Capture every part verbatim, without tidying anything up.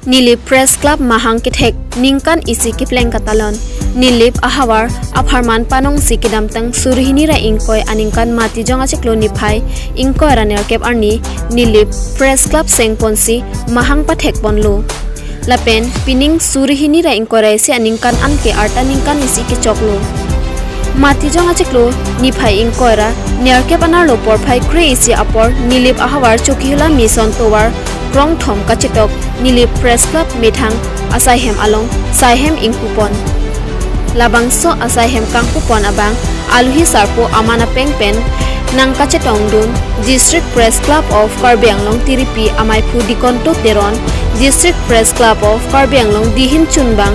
Nilip Press Club mahang kethek ningkan isi kepleng katalon. Nilip ahavar apharman panongsi kedamtang suri hini ra ingkoi aningkan Matijong achiklo niphai ingkoi ra nerkep arni Nilip Press Club sengponsi mahang pathekponlo. Lapen pining suri hini ra ingkoi ra isi aningkan anke arta ningkan isi kechoklo. Matijong achiklo niphai ingkoi ra nerkep anerlo porphai kre isi apor Nilip ahavar Chokihola Mission tovar krongthom kachetok Nilip Press Club methang asaihem along saihem ingpupon. Labangso asaihem kangpupon abang aluhi sarpo aman apeng pen nangkachetongdun District Press Club of Karbi Anglong tiripi amaiphu Dikonto Teron, District Press Club of Karbi Anglong dihin chunbang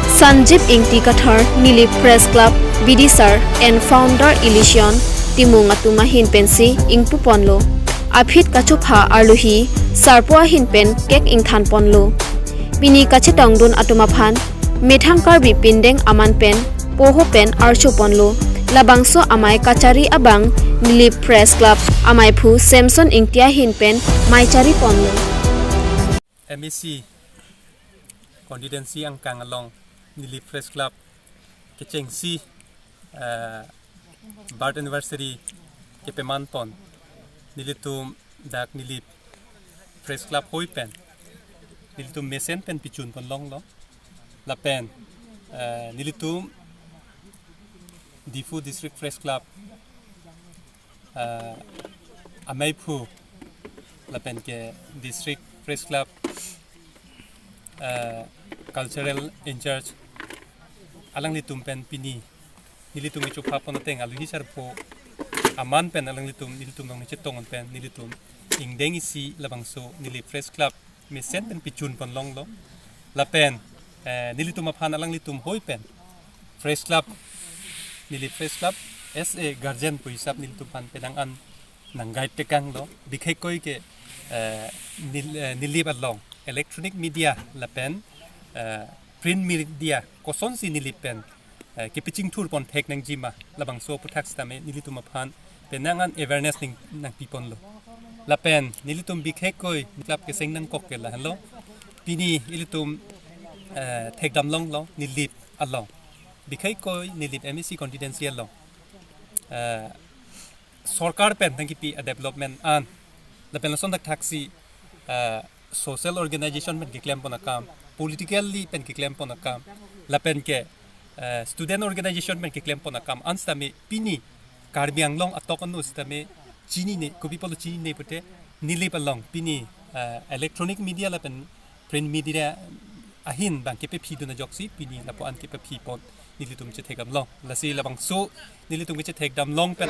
Sanjib Ingti Kathar, Nilip Press Club bidisar and founder Elysion Timung atum ahin pensi ingpuponlo. Aphi kachopha arluhi sarpo ahin pen cake ingthanponlo. Pini kachetongdun atum aphan methang Karbi pindeng aman pen poho pen archoponlo. Labangso amei kachari abang Nilip Press Club amaiphu Samson Ingti ahin pen mei chariponlo. M A C constituency angkang along Nilip Press Club kechengsi, eh, birth anniversary kepamanpon nelitum dak Nilip Press Club hoi pen nelitum mesen pen pichunpon longlo. Lapen, eh, nelitum Diphu District Press Club, eh, ameiphu lapen ke District Press Club, eh, cultural in charge alanglitum pen pini nelitum kechophapon ateng aluhi sarpo aman pen alanglitum nelitum nangchetong pen nelitum ingdeng isi labangso Nilip Press Club mesen pen pichunpon longlo. Lapen, eh, nelitum aphan alanglitum hoi pen Press Club, Nilip Press Club as a guardian pu hisap nelitum aphan penang an nang guide tekanglo. Bikhekkoi ke, eh, Nil-, eh, Nilip along electronic media lapen, eh, print media kosonsi Nilip pen, eh, kepachingthurpon thek nangjima labangso aputhak sitame nelitum aphan penang an awareness ning nangpiponlo. Lapen nelitum bikhekkoi club keseng nangkok ke lahenlo. Pini ilitum, eh, thekdam longlo Nilip along. Bikhekkoi Nilip M A C constituency along, eh, sorkar pen nangkipi a development an lapen lason thakthaksi, eh, social organization pen keklempon akam, politically pen keklempon akam, lapen ke, eh, student organization pen keklempon akam an sitame pini Karbi Anglong atok anu sitame chinine, kopi pulo chinine pute Nilip along pini, eh, electronic media lapen print media ahin bang kepaphidun ajoksi pini lapu-an kepaphipon nelitum chethekdam long. Lasi labangso nelitum kechethekdam long pen.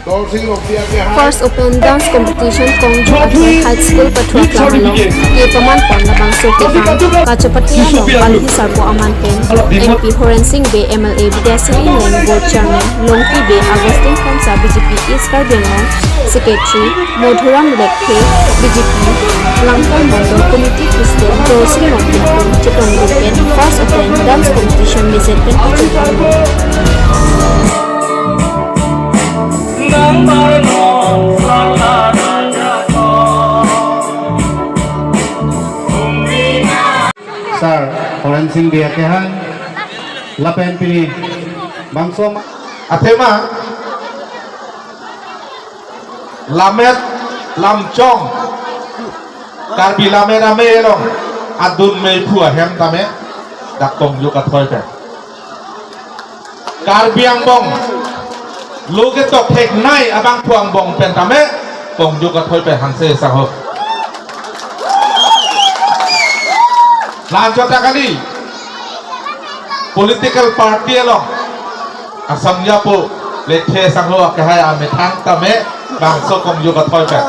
First Open Dance Competition Kongju Athoi High School Pathuaklam along kepamanpon labangso kekang kachepate along aluhi sarpo aman pen M P Horen Sing Bey, M L A Bidya Sing Engleng, Board Chairman Longpi Bey, Augustine Khonsa, B J P East Karbi Anglong Secretary, Madhuram Lekthe, B J P Langkang Mandal Committee President Dolsing Rongpi atum chetongdun pen First Open Dance Competition mesen pen kachepate. Sir Horen Sing Bey akehang, lapen pini bangso ma-, athema Lammet Lamchong, Karbi Lammet Amei along adun meiphu ahem tame dak Kongju Athoi pen. Karbi angbong lo ketok theknei abangphu angbong pen tame Kongju Athoi pen hangse sangho. La-anchot ta kali political party along asam yapo Lekthe sangho akehai amethang tame bangso Kongju Athoi pen.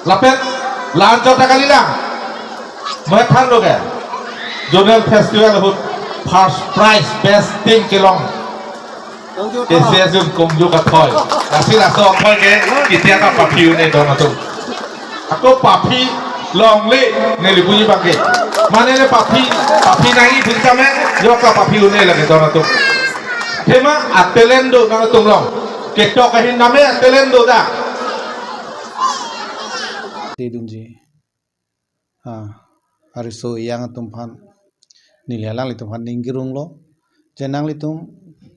Lapen la-anchot ta kalilang. Mohet thanlo ke Zonal Festival ahut first prize best team kelong K C S un Kongju Athoi. Lasi laso athoi ke ketia kapaphi un-e don atum. Ako paphi longle neli puji bangke. Mane le paphi, paphi nangji pun kame, jok kapaphi un-e lake don atum. Athema a-talent do nangtum along. Ketok ahin name a-talent do dak. dunji, ah, ariso ejang atum aphan, neli alanglitum aphan ning kerung lo, je nanglitum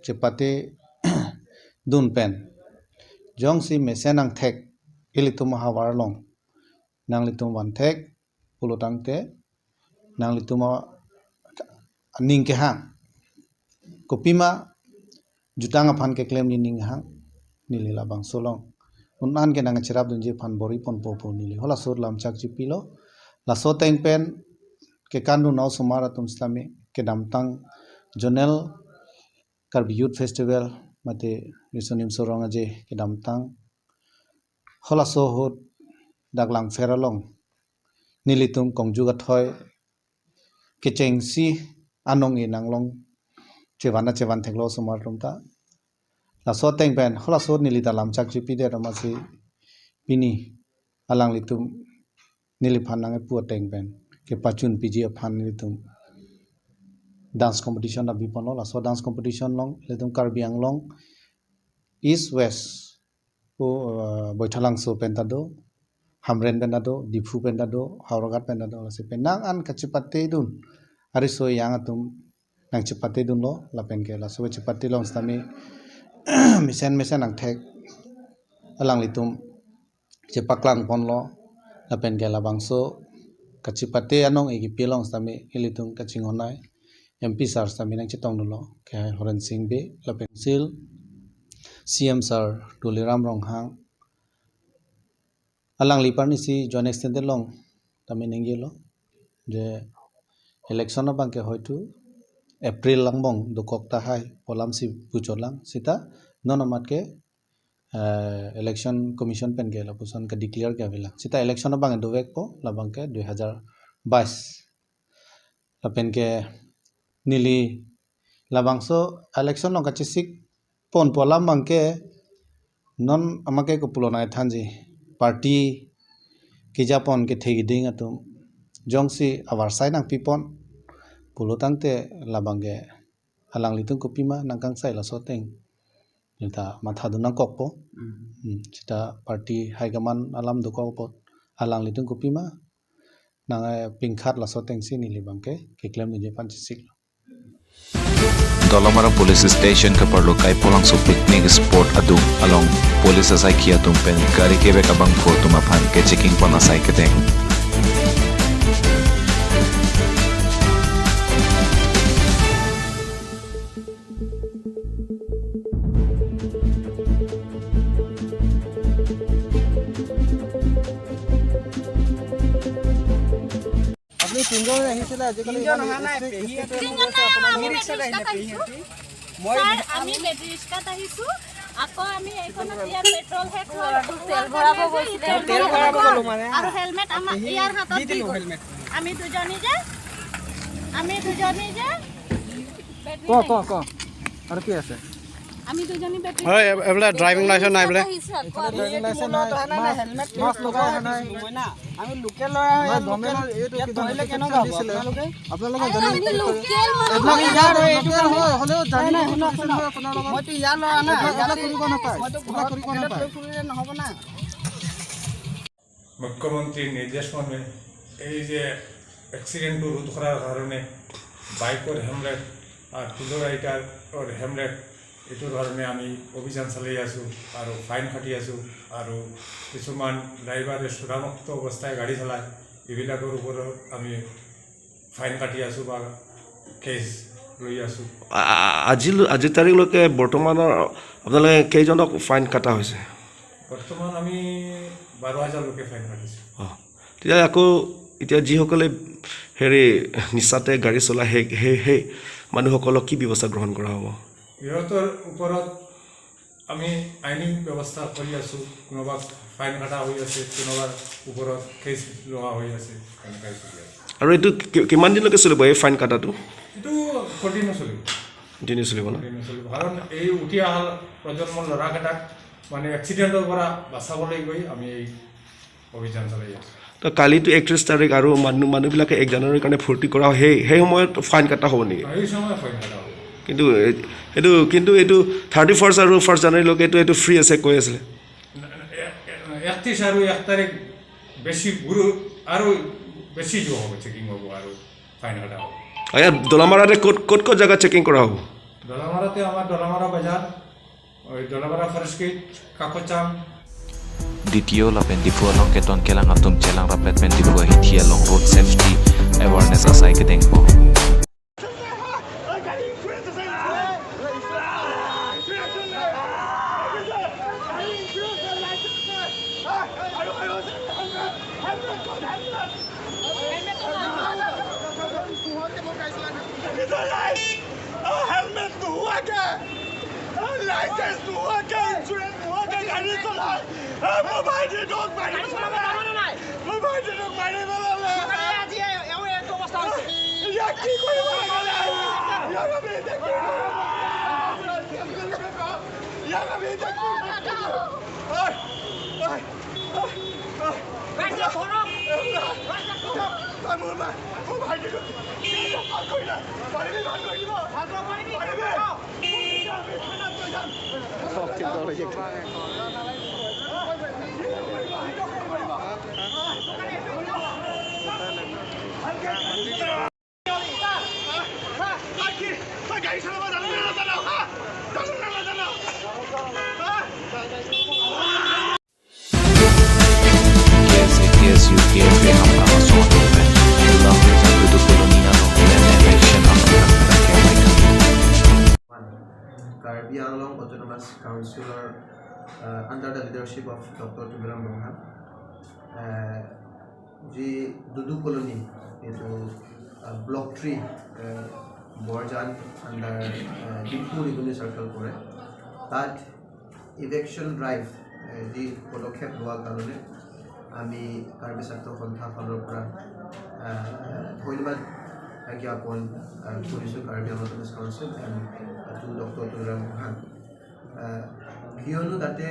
chepate dun pen, jongsi mesen angthek ilitum ahavar along nanglitum vanthek pulo tangte, nanglitum a-, aning kehang, kopima jutang aphan keklemji aning kehang, neli labangso along un-an ke nangcherap dunji aphan bor-i ponpo pu neli halaso lamchak chipilo. Laso ateng pen kekan dun a-osomar atum sitame kedamtang Zonal Karbi Youth Festival mate Riso Nimso Rong Aje kedamtang halaso ahut dak Langpher along nelitum kongju kathoi kechengsi anong-e nanglong chevan a chevan theklo osomar atum ta. Laso ateng pen halaso ahut neli ta lamchak chipidet amatsi pini alanglitum neliphan nangkepu ateng pen kepachunpiji aphan nelitum dance competition ta biponlo. Laso dance competition along ilitum Karbi Anglong East West pu, eh, Baithalangso pen ta do, Hamren pen ta do, Diphu pen ta do, Howraghat pen ta do, lasi penang an kachepate dun, ariso ejang atum nangchepate dunlo, lapen ke laso kachepate along sitame mesen mesen angthek alanglitum chepaklang ponlo, lapen ke labangso kachepate anong-e kipi along sitame ilitum kachinghon ai M P sir sitame nangchetong dunlo, ke hai Horen Sing Bey, lapen Council C M sir Tuliram Ronghang, alangli aphan isi Joint Extended along tame ningjelo je election abang ke hoitu April angbong dokok tahai pu alamsi puchotlang, sita non amat ke, eh, Election Commission pen ke lapuson ke declare ke avelang, sita election abang dovekpo, labang ke dui hajar bais. Lapen ke neli labangso election along kachesik ponpo alam abang ke non amat ke kopulo nangthanji, party kejapon kethe keding atum jongsi avarsai nangpipon pulo tangte labang ke alanglitum kopima nangkangsai laso ateng neta mathadun nangkokpo. Hmm. Hmm, sita party high command alam dokok apot alanglitum kopima nang, eh, pingkhat laso atengsi neli abang ke keklem niji aphan chesik. Dolamara Police Station kaparlo Kaipolangso picnic spot adung along police asaikhi atum pen gari kevek abangphu atum aphan kechecking pon asai kedeng. আপুনি তিনিজন আহিছিলে আজিকালি? তিনিজন অহা নাই, পেহী এজনী তিনিজন নাই, আমি আপোনালোকে? বেটাৰী ৰিক্সাত আহিছো। মই ছাৰ, আমি বেটাৰী ৰিক্সাত আহিছো। আকৌ আমি এইখনত ইয়াত পেট্ৰল শেষ হ'ল। তেল ভৰাব গৈছিলে। তেল ভৰাব গ'লো মানে। আৰু হেলমেট আমাৰ পেহী ইয়াৰ হাতত দি দি দিলো গ'ল। হেলমেট। আমি দুজনী যে, আমি দুজনী যে বেটাৰী ক, ক, ক। আৰু কি আছে? আমি দুজনী বেটাৰী হয়, এই-, এইফালে ড্ৰাইভিং লাইচেন্স নাই বোলে। আহিছো আকৌ। এইফালে ড্ৰাইভিং লাইচেন্স নাই, মাস্ক, মাস্ক লগাই অহা নাই। আমি লোকেল ল'ৰা হয়, নহয়, ইয়াত গভৰ্ণমেণ্টৰ লোকেল, এইটো ইয়াত কিবা ধৰিলে নটিফিকেশ্যন কেনেকুৱা হ'ব দিছিলে। আপোনালোকে? আপোনালোকে আৰে, জানি আমি লোকেল মানুহ। এইবিলাক ইয়াৰ ইয়াৰ এইটো লোকেল কাৰণে হয়, হ'লেও জানি নাই, নাই, শুনক, শুনক। আপোনালোকৰ মইতো ইয়াৰ ল'ৰা না, এইবিলাক ইয়াতে কৰিব নাপায়। মইতো এইবিলাক ঘৰত কৰিব পকেটত নাপায়। লৈ ফুৰিলে নহ'ব না। মুখ্যমন্ত্ৰীৰ নিৰ্দেশ মৰ্মে এই যে এক্সিডেণ্টটো ৰোধ কৰাৰ কাৰণে বাইকৰ হেমলেট আৰু টুল ৰাইডাৰৰ হেমলেট, এইটোৰ কাৰণে আমি অভিযান চলাই আছোঁ আৰু ফাইন কাটি আছোঁ। আৰু কিছুমান ড্ৰাইভাৰে চুৰামুক্ত অৱস্থাই গাড়ী চলায়, এইবিলাকৰ ওপৰত আমি ফাইন কাটি আছোঁ বা কেছ লৈ আছোঁ। আ-, আ-, আজিলৈ, আজিৰ তাৰিখলৈকে বৰ্তমানৰ আপোনালোকে কেইজনক ফাইন কটা হৈছে? বৰ্তমান আমি বাৰ হাজাৰলৈকে ফাইন কাটিছোঁ। অ। তেতিয়া আকৌ এতিয়া যিসকলে হেৰি নিচাতে গাড়ী চলায়, সেই, সেই, সেই মানুহসকলক কি ব্যৱস্থা গ্ৰহণ কৰা হ'ব? সিহঁতৰ ওপৰত আমি আইনী ব্যৱস্থা কৰি আছোঁ। কোনোবা ফাইন কটা হৈ আছে, কোনোবাৰ ওপৰত কেছ লোৱা হৈ আছে, তেনেকৈ চলি আছে। আৰু এইটো কি-, কিমান দিনলৈকে চলিব এই ফাইন কটাটো? এইটো কণ্টিনিউ চলিব। কণ্টিনিউ চলিব ন? কণ্টিনিউ চলিব। কাৰণ এই উঠি অহা প্ৰজন্মৰ ল'ৰাকেইটাক মানে এক্সিডেণ্টৰ পৰা বচাবলৈ গৈ আমি এই অভিযান চলাই আছোঁ। তো কালিতো একত্ৰিছ তাৰিখ আৰু মানুহ, মানুহবিলাকে এক জানুৱাৰীৰ কাৰণে ফূৰ্তি কৰা হয়, সেই, সেই সময়ত ফাইন কটা হ'ব নেকি? এই সময় ফাইন কটা হ'ব। কিন্তু এ-, এইটো, কিন্তু এইটো থাৰ্টি ফাৰ্ষ্ট আৰু ফাৰ্ষ্ট জানুৱাৰীলৈকে এইটো, এইটো ফ্ৰী আছে কৈ আছিলে। এক-, এক-, একত্ৰিছ আৰু এক তাৰিখ বেছি গুৰু আৰু বেছি জোৰ হ'ব, চেকিং হ'ব আৰু ফাইন কটা হ'ব। আচ্ছা, দলামাৰাতে ক'ত ক'ত ক'ত জেগা চেকিং কৰা হ'ব? দলামাৰাতে আমাৰ দলামাৰা বজাৰ, ওই Dalamara forest gate, Kakchang. D T O lapen Diphu along keton kelang atum chelang rapet pen Diphu ahithi along road safety awareness asai kedengpo. Helmet nohowake, license nohowake, insurance nohowake gari cholai. Mobile di dok mari. Mobile di dok mari. Ia ki koribo lage? Ia kami attack koribo. Ia kami attack koribo. Oi, oi. K S A, K S U, K F A hamphang asong atum pen Dulamre Jangdudu Colony along land eviction aphan tangka kemai kami. Karbi Anglong Autonomous Council uh, under the leadership of Doctor Tuliram Ronghang, uh, যি দুদু কলনী, এইটো block three Borjan আণ্ডাৰ Diphu revenue circle পৰে, তাত ইভিকশ্যন ড্ৰাইভ যি পদক্ষেপ লোৱাৰ কাৰণে আমি কাৰ্বি ছাত্ৰ সন্থা ফালৰ পৰা আহ, ধন্যবাদ জ্ঞাপন আহ, কৰিছোঁ Karbi Anglong autonomous council and to doctor Tuliram Rohan. আহ, কিয়নো তাতে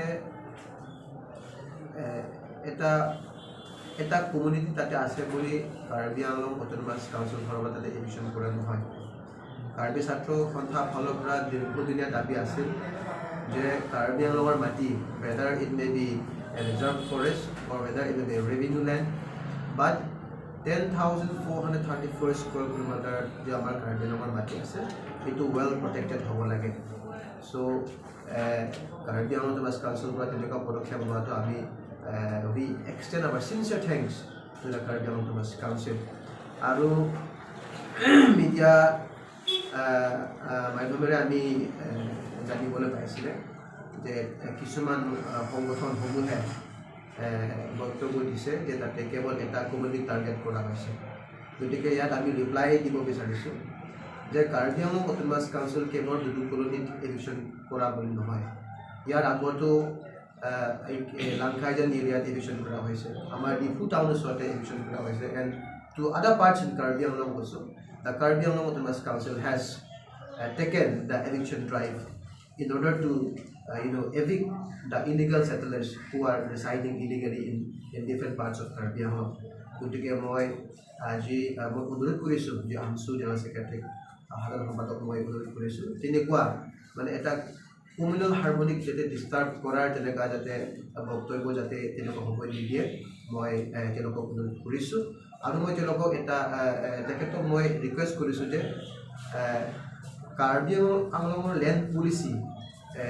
আহ, এটা এটা কমিউনিটি তাতে আছে বুলি কাৰ্বি আংলং অট'নমাছ কাউন্সিল ফালৰ পৰা তাতে এভিকশ্যন কৰা নহয়। কাৰ্বি ছাত্ৰ সন্থা ফালৰ পৰা দীৰ্ঘদিনীয়া দাবী আছিল যে কাৰ্বি আংলঙৰ মাটি, whether it may be a reserve forest or whether it may be a revenue land, but ten thousand four hundred thirty four square kilometer যে আমাৰ কাৰ্বি আংলঙৰ মাটি আছে, সেইটো ৱেল প্ৰটেক্টেড হ'ব লাগে। চ' কাৰ্বি আংলং অট'নমাছ কাউন্সিলৰ পৰা তেনেকুৱা পদক্ষেপ লোৱাটো আমি we extend our sincere thanks to the Karbi Anglong Autonomous Council। আৰু মিডিয়া মাধ্যমেৰে আমি আহ, জানিবলৈ পাইছিলে যে আহ, কিছুমান আহ, সংগঠনসমূহে আহ, বক্তব্য দিছে যে তাতে কেৱল এটা কমিউনিটিক টাৰ্গেট কৰা হৈছে। গতিকে ইয়াত আমি ৰিপ্লাই দিব বিচাৰিছোঁ যে কাৰ্বি আংলং অট'নমাছ কাউন্সিল কেৱল দুদু কলনীত এভিকশ্যন কৰা বুলি নহয়, ইয়াৰ আগতো আহ, এই- এই লাংখাইজান এৰিয়াত এভিকশ্যন কৰা হৈছে, আমাৰ ডিফু টাউন ওচৰতে এভিকশ্যন কৰা হৈছে, and to other parts in Karbi Anglong also, the Karbi Anglong Autonomous Council has uh, taken the eviction drive in order to uh, you know evict the illegal settlers who are residing illegally in, in different parts of Karbi Anglong। গতিকে মই আজি আহ, মই অনুৰোধ কৰিছোঁ যে আমছু জেনেৰেল ছেক্ৰেটাৰীক, আহ, সাধাৰণ সম্পাদক মই অনুৰোধ কৰিছোঁ, তেনেকুৱা মানে এটা কমিউনেল হাৰ্মনিক যাতে ডিষ্টাৰ্ব কৰাৰ তেনেকুৱা যাতে বক্তব্য যাতে তেওঁলোকক হ'বলৈ নিদিয়ে, মই এ, তেওঁলোকক অনুৰোধ কৰিছোঁ। আৰু মই তেওঁলোকক এটা এ, এ, তেখেতক মই ৰিকুৱেষ্ট কৰিছোঁ যে এ, কাৰ্বি আংলঙৰ লেণ্ড পলিচি এ,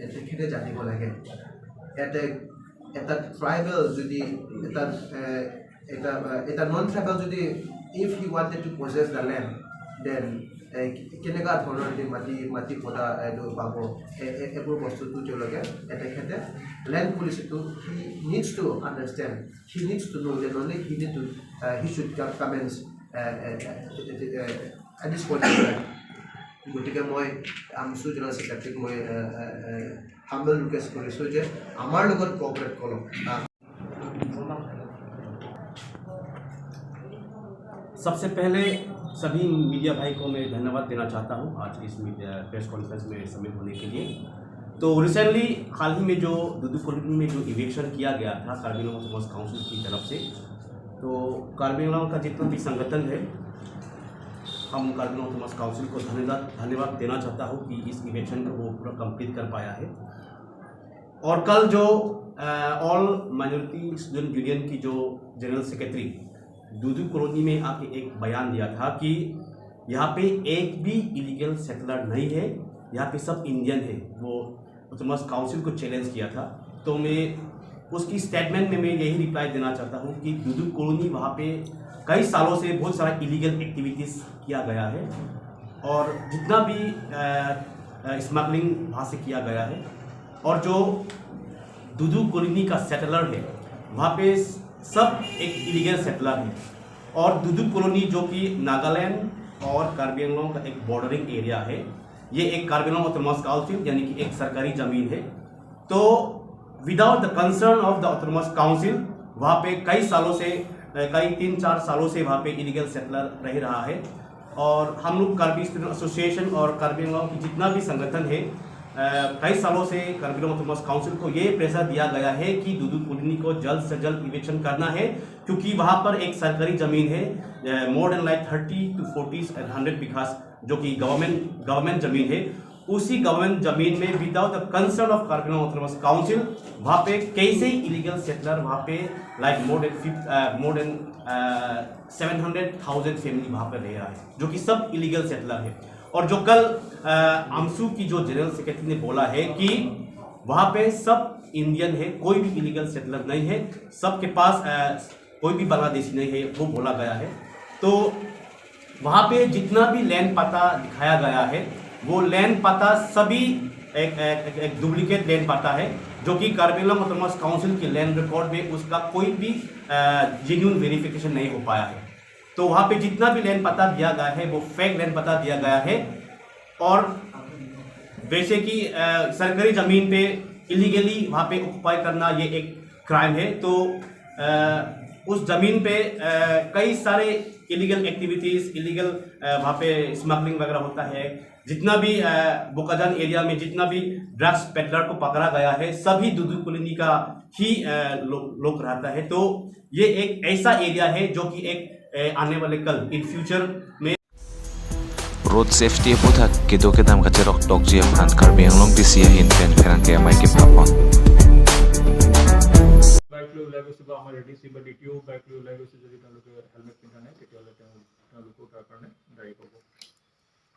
এ, তেখেতে জানিব লাগে। ইয়াতে এটা ট্ৰাইবেল যদি এটা এ, এটা এ, এটা নন ট্ৰাইবেল যদি if he wanted to possess the land, then এ, কেনেকুৱা ধৰণৰ যদি মাটি মাটি পট্টা এইটো পাব, এ- এ- এইবোৰ বস্তুটো তেওঁলোকে এ, তেখেতে লেণ্ড পলিচিটো he needs to understand, he needs to know, then only he need to he should commence at this point of time। গতিকে মই আমছু জেনেৰেল ছেক্ৰেটাৰীক মই হাম্বল ৰিকুৱেষ্ট কৰিছোঁ যে আমাৰ লগত কোঅপাৰেট কৰক। আহ, सबसे पहले सभी मीडिया भाई को मैं धन्यवाद देना चाहता हूँ आज इस मीडिया प्रेस कॉन्फ्रेंस में शामिल होने के लिए। तो रिसेंटली हाल ही में जो दुदू कॉलोनी में जो इविक्शन किया गया था कार्बी आंगलोंग ऑटोनॉमस काउंसिल की तरफ से, तो कार्बी आंगलोंग का जितना भी संगठन है, हम कार्बी आंगलोंग ऑटोनॉमस काउंसिल को धन्यवाद धन्यवाद देना चाहता हूँ कि इस इविक्शन को वो पूरा कंप्लीट कर पाया है। और कल जो ऑल माइनॉरिटी स्टूडेंट यूनियन की जो जनरल सेक्रेटरी दुदू कॉलोनी में आके एक बयान दिया था कि यहाँ पे एक भी इलीगल सेटलर नहीं है, यहाँ पे सब इंडियन है। वो ऑटोनॉमस काउंसिल को चैलेंज किया था। तो मैं उसकी स्टेटमेंट में मैं यही रिप्लाई देना चाहता हूँ कि दुदू कॉलोनी वहाँ पे कई सालों से बहुत सारा इलीगल एक्टिविटीज किया गया है और जितना भी स्मगलिंग वहाँ से किया गया है और जो दुदू कॉलोनी का सेटलर है वहाँ पे सब एक इलीगल सेटलर है। और दुदू कॉलोनी जो कि नागालैंड और कार्बी आंगलोंग का एक बॉर्डरिंग एरिया है, ये एक कार्बी आंगलोंग ऑटोनॉमस काउंसिल यानी कि एक सरकारी जमीन है। तो without the consent of the autonomous council वहाँ पे कई सालों से अ, कई तीन चार सालों से वहाँ पे इलीगल सेटलर रह रहा है। और हम लोग कार्बी स्टूडेंट एसोसिएशन और कार्बी आंगलोंग की जितना भी संगठन है, अ, कई सालों से कार्बी आंगलोंग ऑटोनॉमस काउंसिल को ये प्रेशर दिया गया है कि दुदू कॉलोनी को जल्द से जल्द इविक्शन करना है, क्योंकि वहाँ पर एक सरकारी जमीन है, more than like thirty to forty and hundred बीघास, जो कि गवर्नमेंट गवर्नमेंट जमीन है। उसी गवर्नमेंट जमीन में without the consent of Karbi Anglong autonomous council वहाँ पे कैसे इलीगल सेटलर वहाँ पे like more than more than seven hundred thousand family वहाँ पे रह रहा है, जो कि सब इलीगल सेटलर है। और जो कल अ, आमसू की जो जनरल सेक्रेटरी ने बोला है कि वहाँ पे सब इंडियन है, कोई भी इलीगल सेटलर नहीं है, सबके पास अ, कोई भी बांग्लादेशी नहीं है, वो बोला गया है। तो वहाँ पे जितना भी लैंड पता दिखाया गया है, वो लैंड पता सभी एक, एक, एक, एक डुप्लीकेट लैंड पता है, जो कि कार्बी आंगलोंग ऑटोनॉमस काउंसिल के लैंड रिकॉर्ड में उसका कोई भी जेन्युइन वेरिफिकेशन नहीं हो पाया है। तो वहाँ पे जितना भी लैंड पता दिया गया है, वो फेक लैंड पता दिया गया है। और वैसे कि अ, सरकारी जमीन पे इलीगली वहाँ पे ऑक्यूपाई करना ये एक क्राइम है। तो अ, उस जमीन पे अ, कई सारे इलीगल एक्टिविटीज, इलीगल वहाँ पे स्मगलिंग वगैरह होता है। जितना भी अ, बोकाजान एरिया में जितना भी ड्रग्स पेडलर को पकड़ा गया है, सभी दुदू कॉलोनी का ही अ, लो, लोग रहता है। तो ये एक ऐसा एरिया है जो कि एक अ, आने वाले कल इन फ्यूचर में Road safety aputhak kedo kedam kacherok tokji aphan Karbi Anglong D C ahin pen pherangke amei kepapon. Bike লৈ ওলাই গৈছে বা আমাৰ এ ডি চি বা ডি টি অ' বাইক লৈ ওলাই গৈছে, যদি তেওঁলোকে হেলমেট পিন্ধা নাই, তেতিয়াহ'লে তেওঁ তেওঁলোকেও তাৰ কাৰণে দায়ী হ'ব।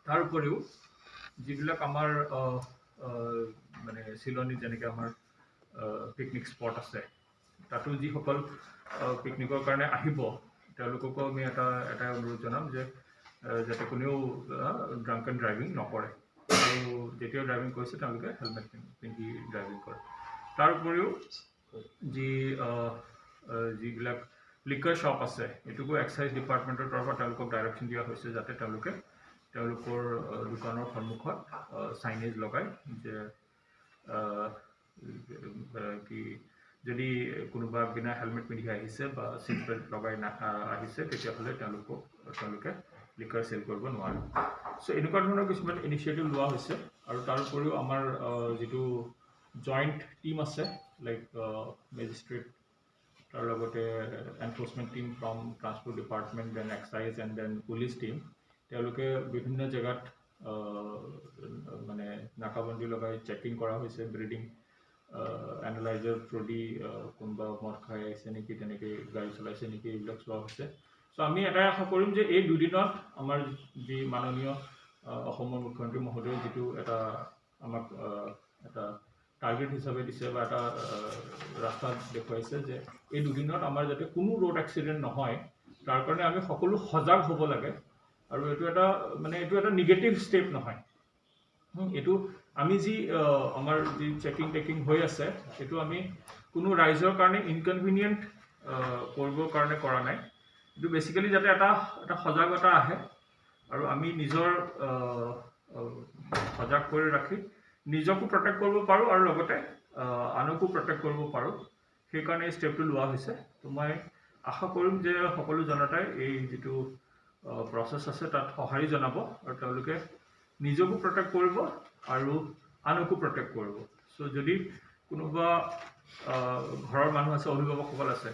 তাৰ উপৰিও যিবিলাক আমাৰ আহ, আহ, মানে চিলনীত যেনেকে আমাৰ পিকনিক স্পট আছে, তাতো যিসকল পিকনিকৰ কাৰণে আহিব, তেওঁলোককো আমি এটা এটাই অনুৰোধ জনাম যে আহ, যাতে কোনেও ড্ৰাংক এণ্ড ড্ৰাইভিং নকৰে আৰু যেতিয়া ড্ৰাইভিং কৰিছে তেওঁলোকে হেলমেট পিন্ধি ড্ৰাইভিং কৰে। তাৰ উপৰিও যি আহ, আহ, যিবিলাক লিকাৰ শ্বপ আছে, এইটোকো এক্সাইজ ডিপাৰ্টমেণ্টৰ তৰফৰ তেওঁলোকক ডাইৰেকশ্যন দিয়া হৈছে যাতে তেওঁলোকে তেওঁলোকৰ আহ, দোকানৰ সন্মুখত চাইনেজ লগাই যে আহ, আহ, কি যদি কোনোবা বিনা হেলমেট পিন্ধি আহিছে বা চিট বেল্ট লগাই না আহ, আহিছে, তেতিয়াহ'লে তেওঁলোকক তেওঁলোকে লিকাৰ চেল কৰিব নোৱাৰে। চ' এনেকুৱা ধৰণৰ কিছুমান ইনিচিয়েটিভ লোৱা হৈছে। আৰু তাৰ উপৰিও আমাৰ আহ, যিটো জইণ্ট টিম আছে, লাইক মেজিষ্ট্ৰেট, তাৰ লগতে enforcement team from transport department, then excise and then police team, তেওঁলোকে বিভিন্ন জেগাত আহ, মানে নাকাবন্দী লগাই চেকিং কৰা হৈছে, ব্ৰিডিং এনালাইজাৰ থ্ৰুদি আহ, কোনোবা মদ খাই আহিছে নেকি, তেনেকে গাড়ী চলাইছে নেকি, এইবিলাক চোৱা হৈছে। চ' আমি এটাই আশা কৰিম যে এই দুদিনত আমাৰ যি মাননীয় আহ, অসমৰ মুখ্যমন্ত্ৰী মহোদয়ে যিটো এটা আমাক আহ, এটা টাৰ্গেট হিচাপে দিছে বা এটা আহ, ৰাস্তা দেখুৱাইছে যে এই দুদিনত আমাৰ যাতে কোনো ৰোড এক্সিডেণ্ট নহয়, তাৰ কাৰণে আমি সকলো সজাগ হ'ব লাগে। আৰু এইটো এটা মানে এইটো এটা নিগেটিভ ষ্টেপ নহয়। হুম, এইটো আমি যি আহ, আমাৰ যি চেকিং টেকিং হৈ আছে, এইটো আমি কোনো ৰাইজৰ কাৰণে ইনকনভিনিয়েণ্ট কৰিবৰ কাৰণে কৰা নাই। এইটো বেচিকেলি যাতে এটা এটা সজাগতা আহে আৰু আমি নিজৰ আহ, আহ, সজাগ কৰি ৰাখি নিজকো প্ৰটেক্ট কৰিব পাৰোঁ আৰু লগতে আহ, আনকো প্ৰটেক্ট কৰিব পাৰোঁ, সেইকাৰণে এই ষ্টেপটো লোৱা হৈছে। তো মই আশা কৰিম যে সকলো জনতাই এই যিটো প্ৰচেছ আছে তাত সঁহাৰি জনাব আৰু তেওঁলোকে নিজকো প্ৰটেক্ট কৰিব আৰু আনকো প্ৰটেক্ট কৰিব। চ' যদি কোনোবা আহ, ঘৰৰ মানুহ আছে, অভিভাৱকসকল আছে,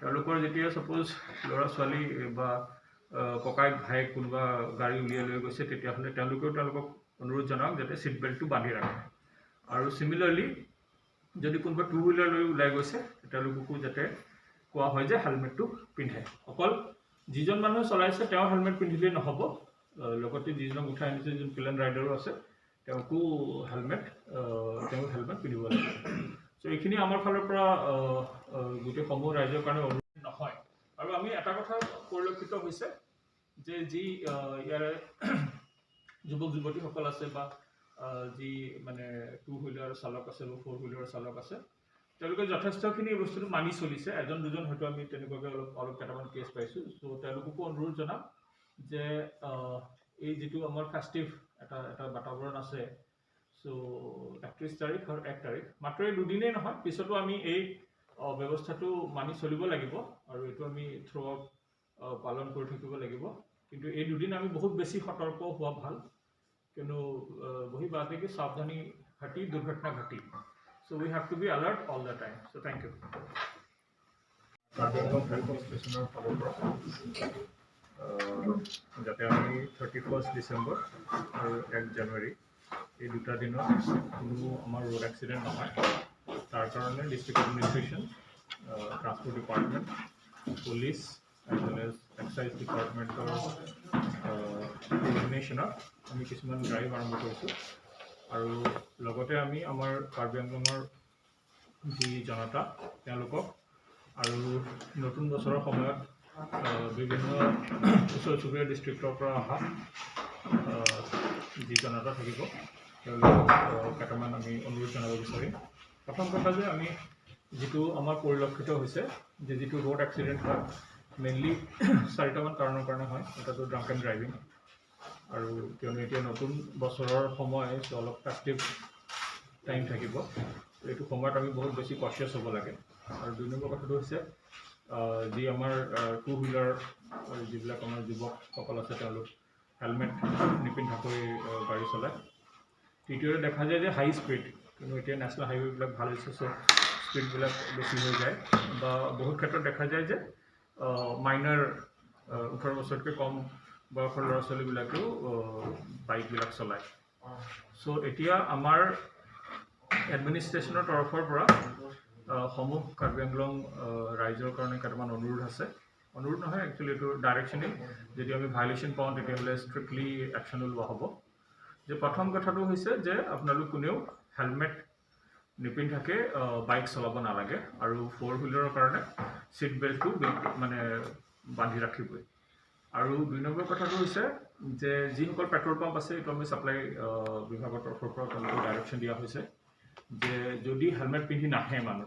তেওঁলোকৰ যেতিয়া ছাপ'জ ল'ৰা ছোৱালী বা আহ, ককায়েক ভায়েক কোনোবা গাড়ী উলিয়াই লৈ গৈছে, তেতিয়াহ'লে তেওঁলোকেও তেওঁলোকক অনুৰোধ জনাওক যাতে চিট বেল্টটো বান্ধি ৰাখে। আৰু চিমিলাৰলি যদি কোনোবা টু হুইলাৰ লৈ ওলাই গৈছে, তেওঁলোককো যাতে কোৱা হয় যে হেলমেটটো পিন্ধে। অকল যিজন মানুহে চলাইছে তেওঁ হেলমেট পিন্ধিলেই নহ'ব, আহ, লগতে যিজনক উঠাই আনিছে, যিজন পিলেন ৰাইডাৰো আছে, তেওঁকো হেলমেট, আহ, তেওঁ হেলমেট পিন্ধিব লাগিব। চ' এইখিনি আমাৰ ফালৰ পৰা, আহ, আহ, গোটেই সমূহ ৰাইজৰ কাৰণে অনুৰোধ নহয়। আৰু আমি এটা কথা পৰিলক্ষিত হৈছে যে যি, আহ, ইয়াৰে যুৱক যুৱতীসকল আছে বা, আহ, যি মানে টু হুইলাৰ চালক আছে বা ফ'ৰ হুইলাৰ চালক আছে, তেওঁলোকে যথেষ্টখিনি এই বস্তুটো মানি চলিছে। এজন দুজন হয়তো আমি তেনেকুৱাকৈ অলপ, অলপ কেইটামান কেছ পাইছোঁ। চ' তেওঁলোককো অনুৰোধ জনাম যে, আহ, এই যিটো আমাৰ ফেষ্টিভ এটা, এটা বাতাবৰণ আছে, চ' একত্ৰিশ তাৰিখ আৰু এক তাৰিখ, মাত্ৰ এই দুদিনেই নহয়, পিছতো আমি এই, আহ, ব্যৱস্থাটো মানি চলিব লাগিব আৰু এইটো আমি থ্ৰু আউট, আহ, পালন কৰি থাকিব লাগিব। কিন্তু এই দুদিন আমি বহুত বেছি সতৰ্ক হোৱা ভাল, কিন্তু, আহ, বহি বাতে কি সাৱধানী ঘটি দুৰ্ঘটনা ঘটি। So we have to be alert all the time. So thank you. Karbi Anglong health ষ্টেচনৰ ফালৰ পৰা, আহ, যাতে আমি থাৰ্টি ফাৰ্ষ্ট ডিচেম্বৰ আৰু এক জানুৱাৰী এই দুটা দিনত কোনো আমাৰ ৰোড এক্সিডেণ্ট নহয়, তাৰ কাৰণে ডিষ্ট্ৰিক্ট এডমিনিষ্ট্ৰেশ্যন, আহ, transport department, police, as well as এক্সাইজ ডিপাৰ্টমেণ্টৰ, আহ, কোঅৰ্ডিনেশ্যনত আমি কিছুমান ড্ৰাইভ আৰম্ভ কৰিছোঁ। আৰু লগতে আমি আমাৰ কাৰ্বি আংলঙৰ যি জনতা, তেওঁলোকক আৰু নতুন বছৰৰ সময়ত, আহ, বিভিন্ন ওচৰ চুবুৰীয়া ডিষ্ট্ৰিক্টৰ পৰা অহা, আহ, যি জনতা থাকিব, তেওঁলোকক, আহ, কেইটামান আমি অনুৰোধ জনাব বিচাৰিম। প্ৰথম কথা যে আমি যিটো আমাৰ পৰিলক্ষিত হৈছে যে যিটো ৰোড এক্সিডেণ্ট হয়, মেইনলি চাৰিটামান কাৰণৰ কাৰণে হয়। এটাতো ড্ৰাংক এণ্ড ড্ৰাইভিং, আৰু কিয়নো এতিয়া নতুন বছৰৰ সময়, চ' অলপ ফেষ্টিভ টাইম থাকিব, এইটো সময়ত আমি বহুত বেছি কচিয়াছ হ'ব লাগে। আৰু দুই নম্বৰ কথাটো হৈছে, আহ, যি আমাৰ, আহ, টু হুইলাৰ, আহ, যিবিলাক আমাৰ যুৱকসকল আছে, তেওঁলোক হেলমেট নিপিন্ধাকৈ, আহ, গাড়ী চলায়। তৃতীয়তে দেখা যায় যে হাই স্পীড, কিন্তু এতিয়া নেশ্যনেল হাইৱেবিলাক ভাল হৈছে, চ' স্পীডবিলাক বেছি হৈ যায়, বা বহুত ক্ষেত্ৰত দেখা যায় যে, আহ, মাইনাৰ, আহ, ওঠৰ বছৰতকৈ কম বয়সৰ ল'ৰা ছোৱালীবিলাকেও, আহ, বাইকবিলাক চলায়। চ' এতিয়া আমাৰ এডমিনিষ্ট্ৰেশ্যনৰ তৰফৰ পৰা, আহ, সমূহ কাৰ্বি আংলং, আহ, ৰাইজৰ কাৰণে কেইটামান অনুৰোধ আছে। অনুৰোধ নহয়, একচুৱেলি এইটো ডাইৰেকশ্যনেই। যদি আমি ভায়লেশ্যন পাওঁ, তেতিয়াহ'লে ষ্ট্ৰিক্টলি একশ্যনো লোৱা হ'ব। যে প্ৰথম কথাটো হৈছে যে আপোনালোক কোনেও হেলমেট নিপিন্ধাকে, আহ, বাইক চলাব নালাগে আৰু ফ'ৰ হুইলাৰৰ কাৰণে ছিট বেল্টটো বি-, মানে বান্ধি ৰাখিবই। আৰু দুই নম্বৰ কথাটো হৈছে যে যিসকল পেট্ৰল পাম্প আছে, এইটো আমি ছাপ্লাই, আহ, বিভাগৰ তৰফৰ পৰা তেওঁলোকক ডাইৰেকশ্যন দিয়া হৈছে যে যদি হেলমেট পিন্ধি নাহে মানুহ,